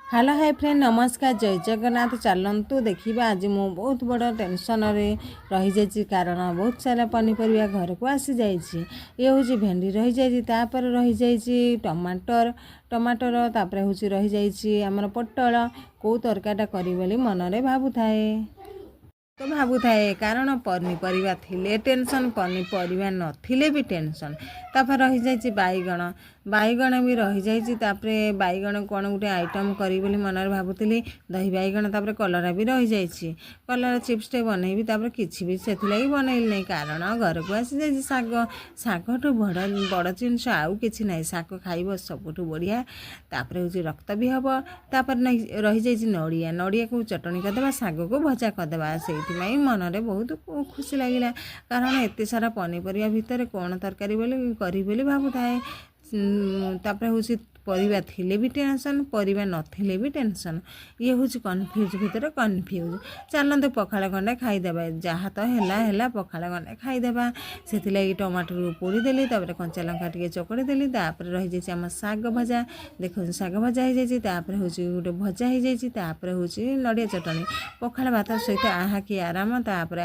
Hello, high friend, ନମସ୍କାର, ଜୟ ଜଗନ୍ନାଥ। ଚାଲନ୍ତୁ ଦେଖିବା, ଆଜି ମୁଁ ବହୁତ ବଡ଼ ଟେନସନରେ ରହିଯାଇଛି, କାରଣ ବହୁତ ସାରା ପନିପରିବା ଘରକୁ ଆସିଯାଇଛି। ଇଏ ହେଉଛି ଭେଣ୍ଡି ରହିଯାଇଛି, ତାପରେ ରହିଯାଇଛି ଟମାଟର, ଟମାଟର ତାପରେ ହେଉଛି ରହିଯାଇଛି ଆମର ପୋଟଳ। କେଉଁ ତରକାରୀଟା କରିବି ବୋଲି ମନରେ ଭାବୁଥାଏ ତ ଭାବୁଥାଏ, କାରଣ ପନିପରିବା ଥିଲେ ଟେନସନ୍, ପନିପରିବା ନଥିଲେ ବି ଟେନସନ୍। ତାପରେ ରହିଯାଇଛି ବାଇଗଣ, ବାଇଗଣ ବି ରହିଯାଇଛି। ତାପରେ ବାଇଗଣ କ'ଣ ଗୋଟେ ଆଇଟମ୍ କରିବି ବୋଲି ମନରେ ଭାବୁଥିଲି, ଦହି ବାଇଗଣ। ତାପରେ କଲରା ବି ରହିଯାଇଛି, କଲରା ଚିପ୍ସଟେ ବନେଇବି। ତାପରେ କିଛି ବି ସେଥିଲାଗି ବନେଇଲି ନାହିଁ, କାରଣ ଘରକୁ ଆସିଯାଇଛି ଶାଗ। ଶାଗଠୁ ବଡ଼ ବଡ଼ ଜିନିଷ ଆଉ କିଛି ନାହିଁ। ଶାଗ ଖାଇବ ସବୁଠୁ ବଢ଼ିଆ, ତାପରେ ହେଉଛି ରକ୍ତ ବି ହେବ। ତାପରେ ରହିଯାଇଛି ନଡ଼ିଆ। ନଡ଼ିଆକୁ ଚଟଣି କରିଦେବା, ଶାଗକୁ ଭଜା କରିଦେବା। ସେଇଥିପାଇଁ ମନରେ ବହୁତ ଖୁସି ଲାଗିଲା, କାରଣ ଏତେ ସାରା ପନିପରିବା ଭିତରେ କ'ଣ ତରକାରୀ ବୋଲି କରିବି ବୋଲି ଭାବୁଥାଏ। ତାପରେ ହେଉଛି ପରିବା ଥିଲେ ବି ଟେନସନ୍, ପରିବା ନଥିଲେ ବି ଟେନସନ୍। ଇଏ ହେଉଛି କନଫ୍ୟୁଜ୍ ଭିତରେ କନଫ୍ୟୁଜ୍। ଚାଲନ୍ତୁ, ପଖାଳ ଗଣ୍ଡେ ଖାଇଦେବା। ଯାହା ତ ହେଲା ହେଲା, ପଖାଳ ଗଣ୍ଡେ ଖାଇଦେବା। ସେଥିଲାଗି ଟମାଟୋକୁ ପୋଡ଼ିଦେଲି, ତାପରେ କଞ୍ଚା ଲଙ୍କା ଟିକେ ଚକଡ଼ି ଦେଲି। ତାପରେ ରହିଯାଇଛି ଆମ ଶାଗ ଭଜା। ଦେଖନ୍ତୁ, ଶାଗ ଭଜା ହେଇଯାଇଛି, ତାପରେ ହେଉଛି ଗୋଟେ ଭଜା ହେଇଯାଇଛି, ତାପରେ ହେଉଛି ନଡ଼ିଆ ଚଟଣି ପଖାଳ ଭାତ ସହିତ। ଆହା କି ଆରାମ! ତାପରେ